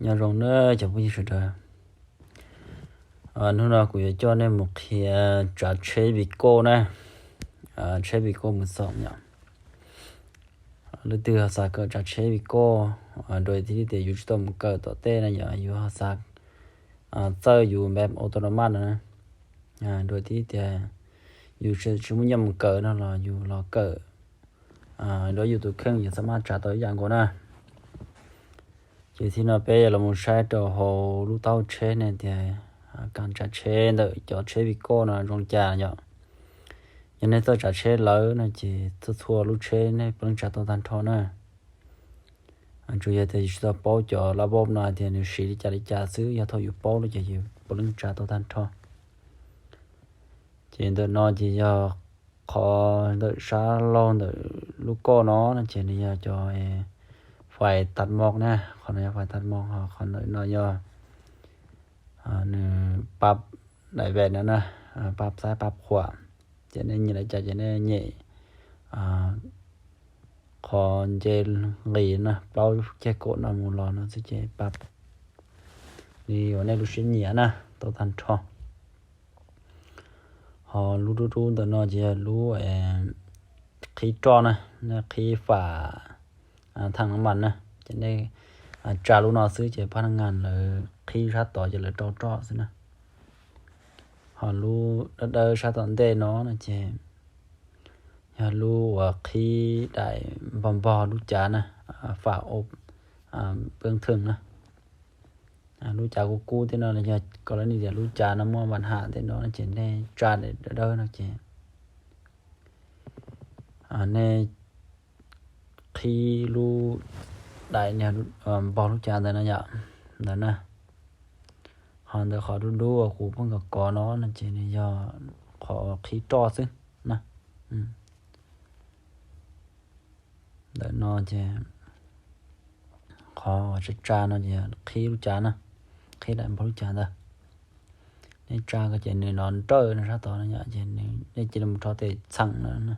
Nyob zoo na cov phooj ywg sawv daws. Hnub no kuv yuav coj nej mus qhia tsav tsheb Vigo na. Tsheb Vigo mus xoom yom. Leej twg ho xav kawm tsav tsheb Vigo, dua thiab tias yus tsis tau mus kawm tom tej na yom, yus ho xav txawj yus npe auto no mas no na. Dua thiab tias yus tsis muaj nyiaj mus kawm no los yus los kawm dua yus tus kheej yus txawm maj tsav tau ib yam nkaus na. Ces thiab no peb yuav los mus saib rau hauv lub taub hau tsheb ne tias kas tsav tsheb ntawm cov tsheb Vigo no zoo cas yom. Yog nej txawj tsav tsheb lawm no ces txhua txhua lub tsheb nej puav leej tsav tau tag nrho na. Tsuas yog tias yus tsis tau paub cov lab bob no tias nws siv li cas li cas xwb, yog thaum yus paub lawm ces yus puav leej tsav tau tag nrho. Ces ntawm no ces yog qhov ntawm sab laug ntawm lub koj no no ces nws yog cov fais tas mos na, qhov no yog fais tas mos, ho qhov ntawm no yog nws pab daim vem no na, pab xaib pab qhuam. Ces nej nyem li cas ces nej nyem qhov nce nqis na, plaub ceg kaum no mus los no xwb ces pab li uas nej lub siab nyiam na, tau tag nrho. Ho lub dub dub ntawm no ces yog lub qhib roj na, nej qhib fam thaj no mas na, ces nej tsa lub no xwb ces phab naj ngas lawv qhib sab tod ces lawv rau roj xwb na. Ho lub dawb dawb sab tom ntej no no ces yog lub uas qhib daim npog npog lub cav na, fam ub peeb theej na. Lub cav kub kub tej no yog koj lab nim tias lub cav no muaj npas ham tej no ces nej tsa daim dawb dawb no ces nej qhib lub daim npog lub cav ntawd no yom, ntawd na. Ho ntawm qhov dub dub uas kuv pheej kov kov no no ces nws yog qhov qhib roj xwb na. Ntawm no ces qhov uas tsa tsa no ces qhib lub cav na, qhib daim npog lub cav ntawd. Nej tsa ko ces nws nov nrawj no sab tod no yom, ces nej cia li mus rho tes txheem no na.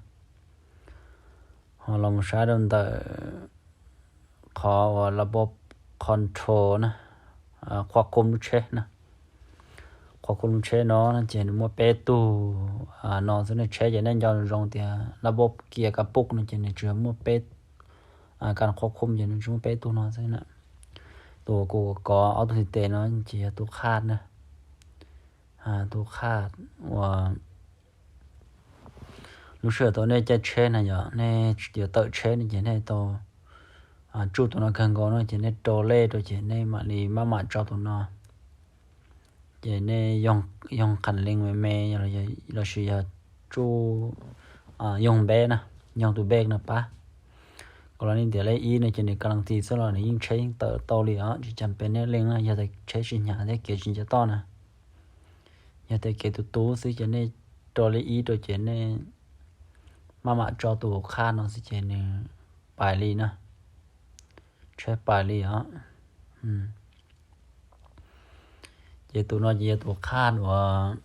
Ho los mus saib rau ntawm qhov uas lab bob control na, qhuab khum lub tsheb na. Qhuab khum lub tsheb no no ces nws muaj peb tug no xwb, nej tsheb ces nej nco zoo tias lab bob kias kas pub no ces nws tsuas muaj peb, kas qhuab khum ces nws tsuas muaj peb tug no xwb na. Tus uas kuv kov ob tug tes no ces yog tus qhaj na, tus qhaj uas lub sij hawm thaum nej caij tsheb na yom, nej yuav tawm tsheb no ces nej tau tsuj tus no kawg nkaus no ces nej rau lej rau ces nej mam li maj mam tso tus no. Ces nej yoog qham lees me me lossis yog tsuj yoog npeb na, yoog tus npeb no pab. Koj los nej ntiav lej ib no ces nws ka lees tis xwb los nws yeej tsheb yeej tawm tau li os, tsis cas peb nej lees na, yog tias tsheb tsis hnyav thiab kev tsis nco toj na. Yog tias kev tus tub xwb ces nej rau lej ib rau ces nej maj mam tso tus qhaj no xwb ces nws pais li na, tsheb pais li os. Ces tus no ces yog tus qhaj uas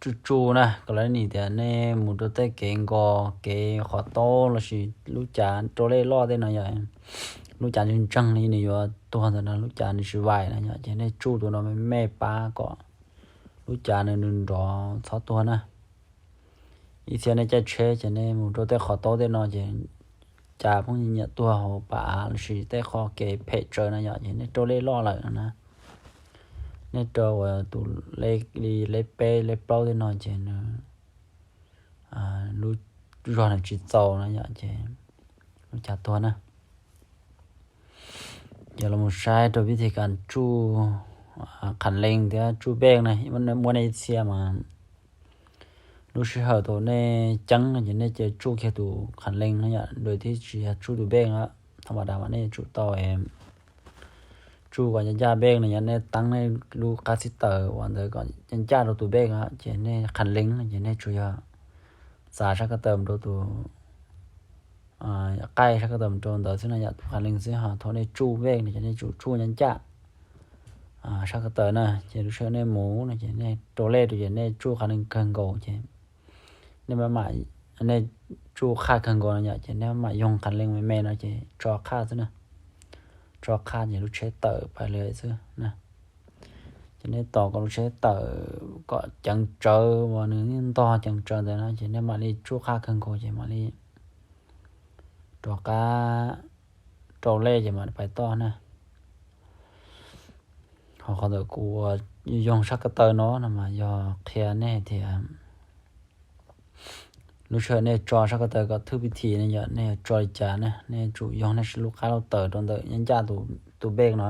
tsuj tsuj na, koj lab nim tias nej mus rau tej kev nkos kev qhov taub lossis lub cav rau lej loj tej no yom, lub cav ntseeg ntseeg li nws yuav tuag ntawd no, lub cav nws tsis vais no yom, ces nej tsuj tus no me me pab kom lub cav nws nws nrov txhob tuag na. Ib txhia nej caij tsheb ces nej mus rau tej qhov taub tej no ces cav pheej nyiam tuag hauv pas av lossis tej qhov kev phem tsawv no yom, ces nej rau lej loj lawm no na. Nej rau uas tus lej li lej peb lej plaub tej no ces nws lub zog nws tsis txaus no yom, ces lub cav tuag na. Ces los mus saib rau vib thib kas tsuj qham lees thiab tsuj npej na, muab nej ib txhia mas lub sij hawm thaum nej ceeb no ces nej cia tsuj kiag tus qham lees no yom, dua thiab tsis yog tsuj tus npej a. Thaum mas dam mas nej yuav tsum tau tsuj kom ncaj ncaj npej no yom, nej teeb nej lub qab xib taws uas ntawd kom ncaj ncaj rau tus npej a, ces nej qham lees no ces nej tsuas yog txav sab ko taw mus rau tus qaij sab ko taw mus rau ntawd xwb no yom, tus qham lees xwb. Ho thaum nej tsuj npej no ces nej tsum tsuj ncaj ncaj sab ko taw na, ces lub sij hawm nej mus no ces nej rau lej rau ces nej tsuj qham lees kawg nkaus ces nej maj mam, nej tsuj qhaj kawg nkaus no yom, ces nej maj mam yoog qham lees me me no ces tso qhaj xwb na. tso qhab ces lub tsheb tawm pais li xwb na. Ces nej tos kom lub tsheb tawm kom ceev tsawv uas nws ntog ceev tsawv ntawd no ces nej mam li tsuj qhab kawg nkaus ces mam li rov qab rau lej ces mam li pais toj na. Ho qhov ntawm kuv uas yoog sab ko taw no no mas yog qhia nej tias lub sij hawm nej tso sab ko taw kom thwj pib thi ne yom, nej yuav tso li cas ne, nej tsum yoog nej lub qab lauj taws rau ntawm nyab ncaj tus npej no.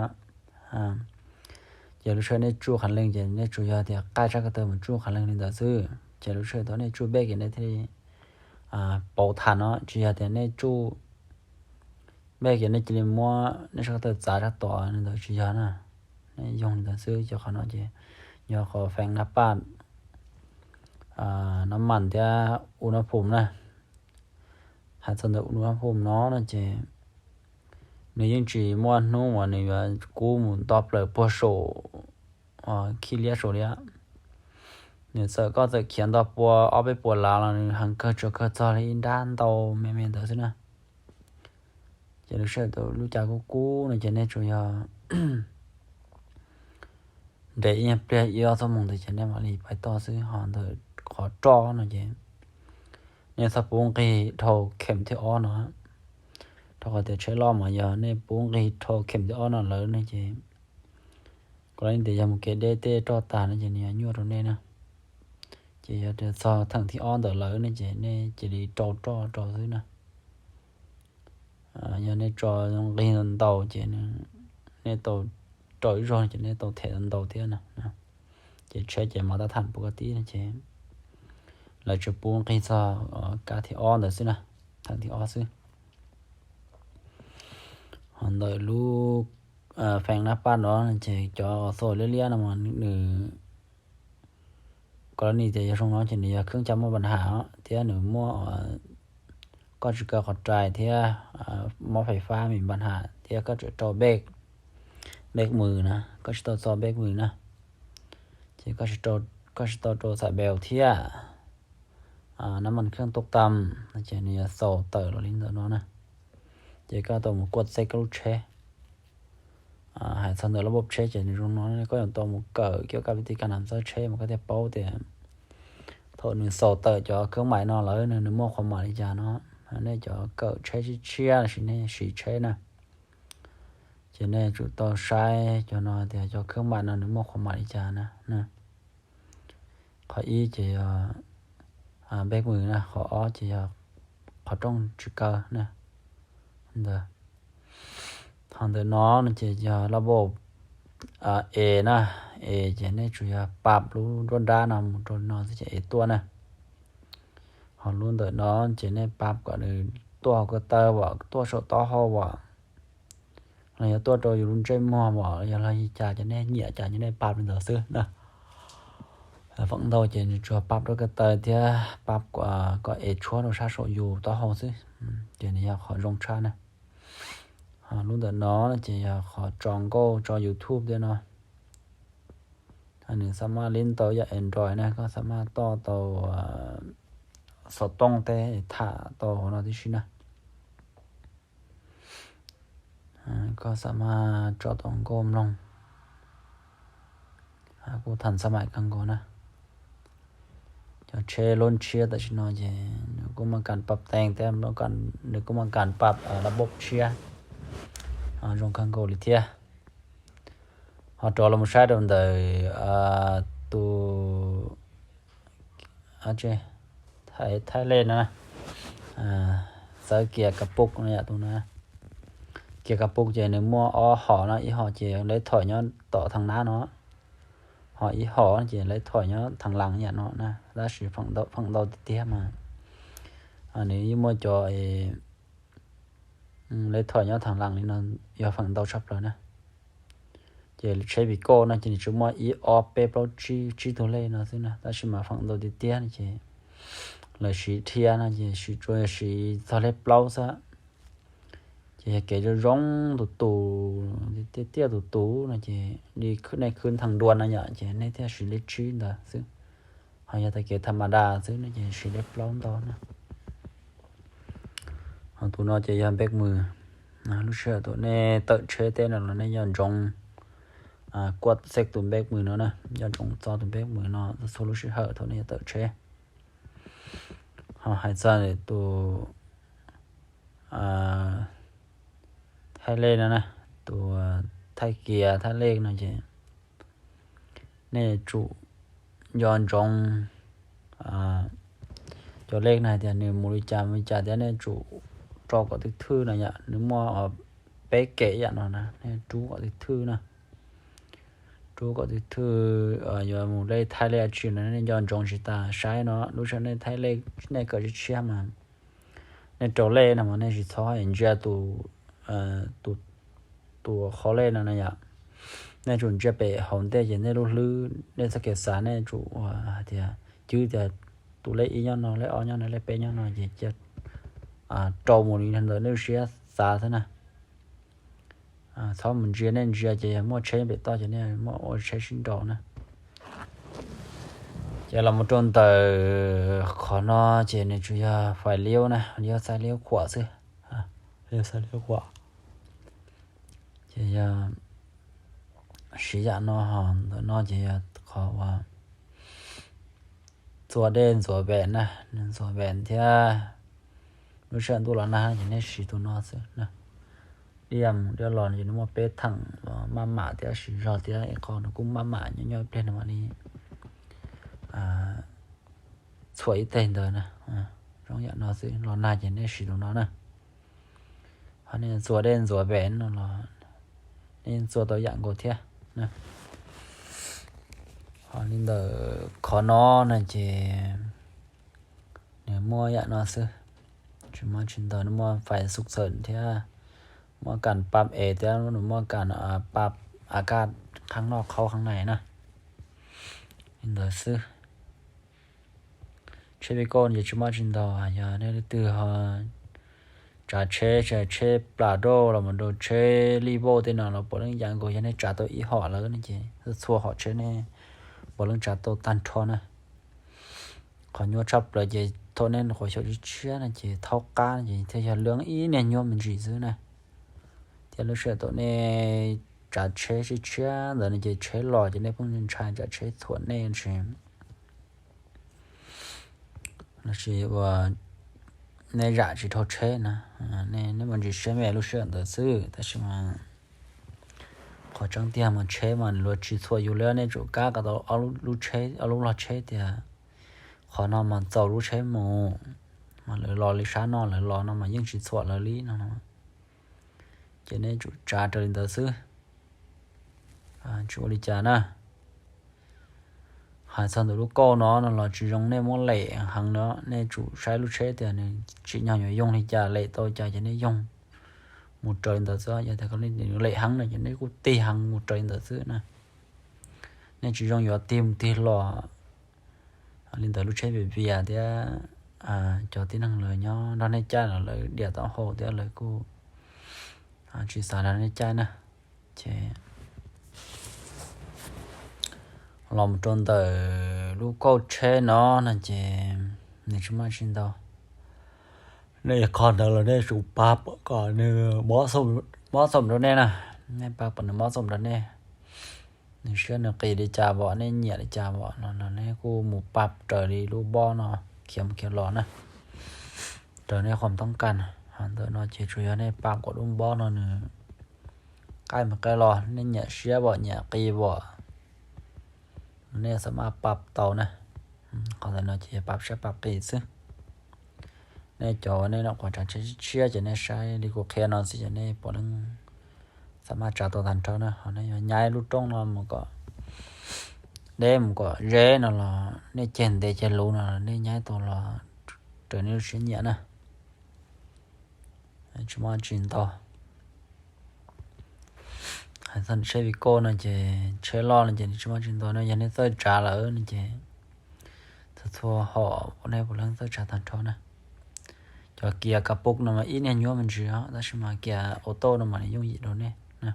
Ces lub sij hawm nej tsuj qhov leej ces nej tsuas yog tias qaij sab ko taw mus tsuj qhov leej li ntawd xwb. Ces lub sij hawm thaum nej tsuj npej ces nej thiaj li pauv tham no, tsis yog tias nej tsuj npej ces nej cia li muab nej sab ko taw txav sab tod li ntawd tsis yog na. Nej yoog li ntawd xwb ces qhov no ces yog qhov feem nab paj, nab mam thiab u nab phum na. Hais txog ntawm u nab phum no no ces nws yeej tsis muaj hnub uas nws yuav kub mus nto plaws puag saum khib liab saum li. Nws txawm koj txawm khiav nto pua ob peb puas lav los nws heev kawg tsuas kawg txog li ib nrab ntau me me ntawd xwb na. Ces lub sij hawm thaum lub caij kub kub no ces nej tsuas yog nres ib nyuag pliag ib ob xuab moos ntawd ces nej mam li pais toj xwb. Ho ntawm qhov roj no ces nej txhob pub nqig dhau khem thib ob no, rau qhov tias tsheb loj mas yog nej pub nqig dhau khem thib ob no lawm ne ces kuv lam tias yog mus kev deb tej roj tag no ces nws yuav nyuaj rau nej na. Ces yog tias txog theem thib ob ntawd lawm ne ces nej cia li rau roj rau xwb na. Yog nej tso nqig ntau ces nej tau rau ib zaug ces nej tau them ntau thiab na. Ces tsheb ces mov tab tham pua koj tib no ces lawv tsuas pub nqig txog kab thib ob ntawd xwb na, theem thib ob xwb. Ho ntawm lub feem nab paj no ces cov qos xo liab liab no mas nws, koj li tias yog zoo no ces nws yog kheeb caj muaj npa nham thiab nws muaj, koj tsis kaw qhov rais thiab mob fais fab mis npa nham thiab koj tseem rau npej, npej mws na, koj tsis tau txo npej mws na. Ces koj tsis tau rau xaim npeus thiab nab mam kheej tuaj tam no ces nws yuav xaus tawm los li ntawm no na. Ces koj tau mus kuaj txeb koj lub tsheb. Hais txog ntawm lub npauj tsheb ces nws zoo no, koj yuav tau mus kawm kiag kab pi ti ka nam txawb tsheb mas koj thiaj paub tias thaum nws xaus tawm cov kheeb maim no lawm nws muaj qhuav mam li cas no. Nej cov kawm tsheb tshiab tshiab los sis nej siv tsheb na, ces nej tsum tau saib cov no tias cov kheeb maim no nws muaj qhuav mam li cas na. Qhov ib ces yog npej mws na, qhov ob ces yog qhov rooj tsis kaw na. Ntawd, ho ntawm no no ces yog lab npauj es na, es ces nej tsuas yog pab lub nruab nrab no mus rau no xwb ces es tuaj na. Ho lub ntawm no ces nej pab kom nws tuaj hauv ko taw as, tuaj saum taub hau as, los yog tuaj rau yus lub ntsej muag as, yog los li cas ces nej nyiam cas ces nej pab li ntawd xwb na. Feem ntau ces nws tsuas pab rau ko taw thiab pab kom es tshuab rau sab saum yus taub hau xwb, ces nws yog qhov zoo tshaj na. Lub ntawm no ces yog qhov tso nkauj tso YouTube thiab no. Nws xav maj li ntawd yog Android na, koj xav maj toj tau xov tooj tej tham tau hauv no tib si na. Koj xav maj tso tau nkauj mloog kuj tham xab maim kawg nkaus na. Cov tsheb lub tshiab tam sim no ces nws kuj maj kam pab teeb thiab, nws kuj maj kam pab lab npauj tshiab zoo kawg nkaus li thiab. Ho rov los mus saib rau ntawm tus Thaib lej no, txawb kiag ka pub no yom, tus no. Kiag ka pub ces nws muaj ob hom no, ib hom ces lawv thoim nyob tom thaj nab no, ho ib hom ces lawv thoim nyob thaj las yam no na. Tab sis feem ntau tiag tiag mas nws yeej muaj cov lawv thoim nyob thaj las li no yog feem ntau tshaj plaws na. Ces tsheb Vigo no ces nws tsuas muaj ib ob peb plaub tsib, tsib tug lej no xwb na, tab sis mas feem ntau tiag tiag no ces lawv siv dhia no ces siv tsuas siv txog lej plaub xwb. Ces yog kev zoo zoo tus tus, tiaj tiaj tus tus no ces li nej khwv thaj dua no yom ces nej thiaj siv lej tsib ntawd xwb. Ho yog tag kev tham ma das xwb no ces siv lej plaub ntau na. Ho tus no ces yog npej mws, Lub sij hawm thaum nej tawm tsheb tej no los nej nco ntsoov kuaj xej tus npej mws no na, nco ntsoov txog tus npej mws no txhua lub sij hawm thaum nej yuav tawm tsheb. Ho hais txog tus thaij lej no na, tus thaij kias thaij lej no ces nej yuav tsum nco ntsoov cov lej no hais tias nws mus li cas mus li cas thiab nej yuav tsum rau kom twb thwj no yom. Nws muaj peb kem yam no na, nej rub kom twb thwj na. Rub kom twb thwj, yuav mus lej thaij lej dab tsi no nej nco ntsoov tsis tas saib no. Lub sij hawm nej thaij lej nej kawm tshiab tshiab mas nej rau lej no mas nej tsis txhob ntsia tus, tus qhov lej no na yom. Nej yuav tsum ntsia pem hauv ntej ces nej lub hlwb nej txoj kev xav nej yuav tsum ua hais tias cwb tias tus lej ib nyob no, lej ob nyob no, lej peb nyob no ces cia rau mus li ntawm nej lub siab xav xwb na. Txhob mus ntsia, nej ntsia ces yog muaj tsheb pem toj ces nej muab ua tsheb sib nraus na. Ces los mus rau ntawm qhov no ces nws tsuas yog fais liab na, liab xaib liab khuam xwb. Liab xaib liab khuam. Ces yog siv yam no ho ntawm no ces yog qhov uas txua dej ntxuav vees na, nws ntxuav vees thiab lub sij hawm ntuj los nag ces nej siv tus no xwb na. Diaj mus diaj los ces nws muaj peb theem maj mam thiab siv zog thiab, qhov nws kuj maj mam nyob nyob ib pliag nws mam li txhuam ib teg ntawd na. Zoo yam no xwb, los nag ces nej siv tus no na. Ho nej txua dej ntxuav vees no los nej txua tau yam nkaus thiab na. Ho li ntawm qhov no na ces nws muaj yam no xwb, tsis muaj tsis ntau, nws muaj fais xu xawm thiab muaj kam pab es thiab nws muaj kam pab a kaj qhab noj qhaub qhab nais na. Li ntawd xwb. Tsheb vij kauj ces tsis muaj tsis ntau, yog nej leej twg ho tsav tsheb, tsheb plas rauj los mus rau tsheb lij vauj tej no los puav leej yam nkaus, yog nej tsav tau ib hom lawm no ces txhua hom tsheb nej puav leej tsav tau tag nrho na. Qhov nyuaj tshaj plaws ces thaum nej nyuam qhuav xyaum tshiab tshiab no ces thaub qab no ces thiaj yog lwj ib niag nyuaj me ntsis xwb na. Thiab lub sij hawm thaum nej tsav tsheb tshiab tshiab ntawd no ces tsheb los ces nej pheej ntshai tsam tsheb txhuam nej tsis los sis ua nej zam tsis dhau tsheb na. Nej muaj ntsis siab me lub sij hawm ntawd xwb, tab sis mas qhov tseeb tiag mas tsheb mas luag tsis txhuam yus li, nej tsum kab kom tau ob lub tsheb, ob lub log tsheb tias qhov no mas txaus lub tsheb mus, mas lawv los li sab no, lawv los no mas yeej tsis txhuam lawv li no. Ces nej tsum tsav raws li ntawd xwb, tsis ua li cas na. Hais txog ntawm lub kauj no no los tsis zoo nej muab lem heev no, nej tsum saib lub tsheb tias nws tsim nyog yuav yoog li cas, lem tau cas ces nej yoog mus raws li ntawd xwb. Yog tias nws lem heev no ces nej kuj tig heev mus raws li ntawd xwb na. Nej tsis zoo yuav tig mus tig los li ntawd, lub tsheb vias vias thiab cov tib neeg lawv nyob nrog nej caij los lawv diam taub hau thiab lawv kuj tsis xav nrog nej caij na. Ces los mus rau ntawm lub kauj tsheb no no ces nws tsis muaj tsis ntau. Nej qhov ntawd los nej tsum pab kom nws mob xaum rau nej na. Nej pab kom nws mob xaum rau nej. Nws siab nws qis li cas vom, nej nyiam li cas vom no los nej kuj mus pab raws li lub npob no khiav mus khiav los na, raws nej qhov toob kas. Ho ntawm no ces tsuas yog nej pab kom lub npob no nws qaij mus qaij los, nej nyiam siab vom nyiam qis vom, nej xav maj pab tau na. Qhov ntawm no ces yog pab siab pab qis xwb. Nej cov nej nyuam qhuav tsav tsheb tshiab ces nej saib li kuv qhia no xwb ces nej puav leej xav maj tsav tau tag nrho na. Ho nej yuav nyaib lub rooj no mus kom deb mus kom ze no los nej ceg ntev ceg luv no los nej nyaib tau los raws nej lub siab nyiam na. Tsis muaj tsis ntau. Hais txog tsheb vij kauj no ces tsheb loj no ces nws tsis muaj tsis ntau no, yog nej txawj tsav lawm no ces txhua txhua hom nej puav leej txawj tsav tag nrho na. Cov kiav kav pub no mas ib niag nyuaj me ntsis os, tab sis mas kiav auto no mas nws yooj yim rau nej na.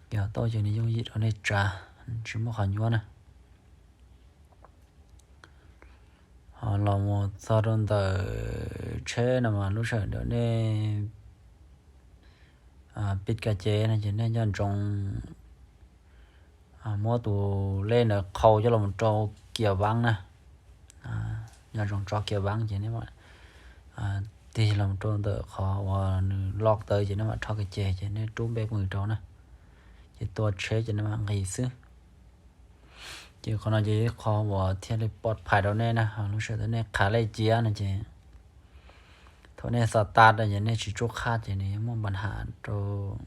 Kiav auto ces nws yooj yim rau nej tsav, tsis muaj qhov nyuaj na. Ho los mus txog rau ntawm tsheb no mas lub sij hawm ntawd nej pib ka ces no ces nej nco ntsoov muab tus lej ntawd qhau coj los rau kiav vaab na. Nco ntsoov tso kiav vaab ces nej tig los rau ntawm qhov uas nws loj tawd ces nej mam rho ka ces ces nej rub npe mws rau na. Ces tua tsheb ces nej mam nqis xwb. Ces qhov no ces ib qho uas thiaj li pov phais rau nej na, lub sij hawm nej qhav lej cia no ces thaum nej xa tas no ces nej tsis tsuj qhaj ces nws muaj npa ham rau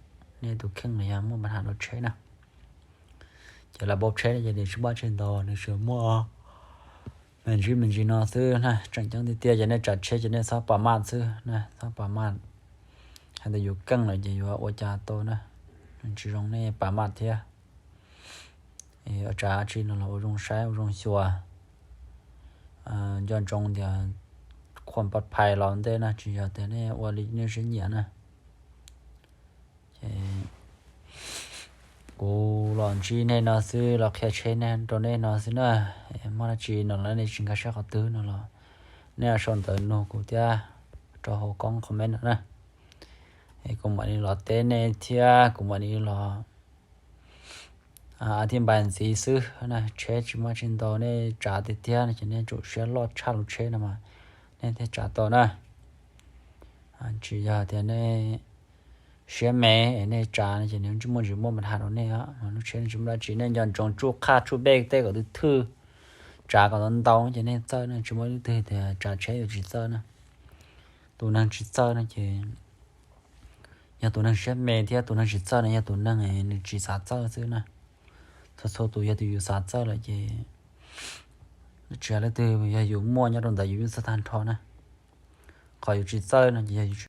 nej tus kheej los yog muaj npa ham rau tsheb na. Ces lawv npau tsheb no ces nws tsis muaj tsheb ntau, nws tsuas muaj me ntsis me ntsis no xwb na. Tseem ceeb tiag tiag ces nej tsav tsheb ces nej txhob pam maj xwb na, txhob pam maj. Hais tias yus keej lawm ces yuav ua cas tau na, tsis zoo nej pam maj thiab. Tsav tsi no los ua zoo saib ua zoo xyuas, nco ntsoov tias khuam pov phais los ntej na, tsis yog tias nej ua li nej siab nyiam na. Ces kuv los ntsib nej no xwb, los qhia tsheb rau nej no xwb na. Muaj dab tsi no los nej tsis nkag siab qhov twg no los nej sau ntawv nug kuv thiab rau hauv koob comment no na. Kuv mam li los teb nej thiab kuv mam li los a thiaj npais ntxiv xwb na. Tsheb tsis muaj tsis ntau, nej tsav tiag tiag no ces nej tsum siab loj tshaj lub tsheb no mas nej thiaj tsav tau na. Tsis yog tias nej siab me es nej tsav no ces nws tsis muaj ntsis muaj npa ham rau nej. Lub tsheb tsis muaj dab tsi, nej nco ntsoov tsuj qhaj tsuj npe tej kom twb thwj, tsav kom ntau ntau ces nej txawj na. Tsis muaj leej twg tias tsav tsheb yuav tsis txawj na. Tus neeg tsis txawj no ces yog tus neeg siab me thiab tus neeg tsis txawj no yog tus neeg nws tsis xav txawj xwb na. Txhua txhua tus yog tus yus xav txawj lawm ces tsis hais leej twg yog yus muaj nyob rau ntawd yus yeej txawj tag nrho na. Qhov yus tsis txawj no ces yog yus tsis